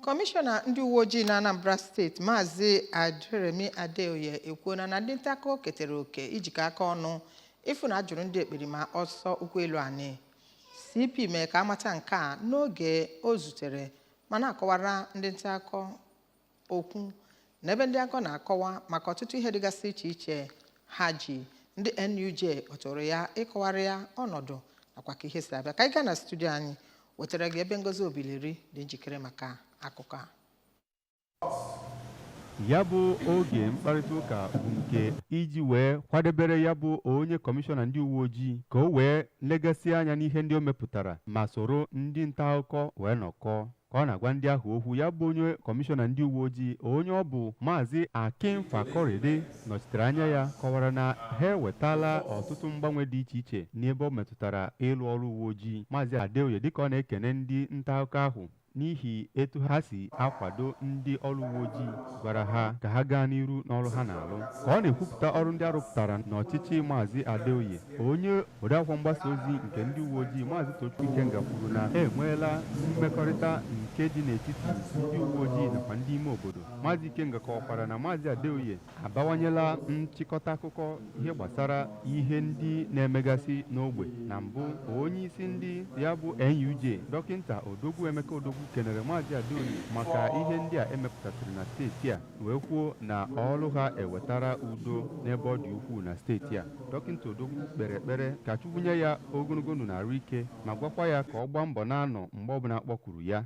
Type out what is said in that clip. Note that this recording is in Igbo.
Kọmishọna ndị uwe ojii na Anambra Steeti, Maazị Aderemi Adeoye, ekwuola na ndị nta akụkọ ketere oke ijikọ aka ọnụ ịfụ na ajụrụ ndị ekperima ọsọ ụkwụ elu anị. CP mee ka amata nke a n'oge o zutere ma na-akọwara ndị nta akụkọ okwu n'ebe ndị akụkọ na-akọwa maka ọtụtụ ihe dịgasị iche iche ha ji ndị NUJ kpọtụrụ ya ịkọwara ya ọnọdụ nakwa ka ihe si abịa. Ka anyị gaa na studio anyị wetara gị ebe Ngozi Obileri dị njikere maka akụkọ a. Ya bụ oge mkparịta ụka bụ nke iji wee kwadebere ya bụ onye kọmishọna ndị uwe ojii ka o wee legasị anya n'ihe ndị o mepụtara ma soro ndị nta akụkọ wee nọkọọ. Ka ọ na-agwa ndị ahụ okwu, ya bụ onye kọmishọna ndị uwe ojii, onye ọ bụ Maazị Akin Fakorede nọchitere anya ya, kọwara na ha ewetala ọtụtụ mgbanwe dị iche iche n'ebe ọ metụtara ịlụ ọrụ uwe ojii. Maazị Adeoye, dịka ọ na-ekene ndị nta akụkọ ahụ n'ihi etu ha si akwado ndị ọrụ uwe ojii, gwara ha ka ha gaa n'iru n'ọrụ ha na-alụ. Ka ọ na-ekwupụta ọrụ ndị arụpụtara n'ọchịchị Maazị Adeoye, onye odeakwụkwọ mgbasa ozi nke ndị uwe ojii, Maazị Tochukwu Ikenga, kwuru na e enweela mmekọrịta nke dị n'etiti ndị uwe ojii nakwa ndị ime obodo. Maazị Ikenga kọwakwara na Maazị Adeoye abawanyela nchịkọta akụkọ ihe gbasara ihe ndị na-emegasị n'ogbe. Na mbụ, onye isi ndị ya bụ NUJ, Dọkịnta Odogwu Emeka Odogwu, kenere Maazị Adeoye maka ihe ndị a emepụtasịrị na steeti a, wee kwuo na ọrụ ha ewetara udo n'ebe ọ dị ukwuu na steeti a. Dọkịnta Odogwu kpere ekpere ka Chukwu nye ya ogologo ndụ na arụ ike, ma gwakwa ya ka ọ gbaa mbọ na-anọ mgbe ọbụla kpọkuru ya.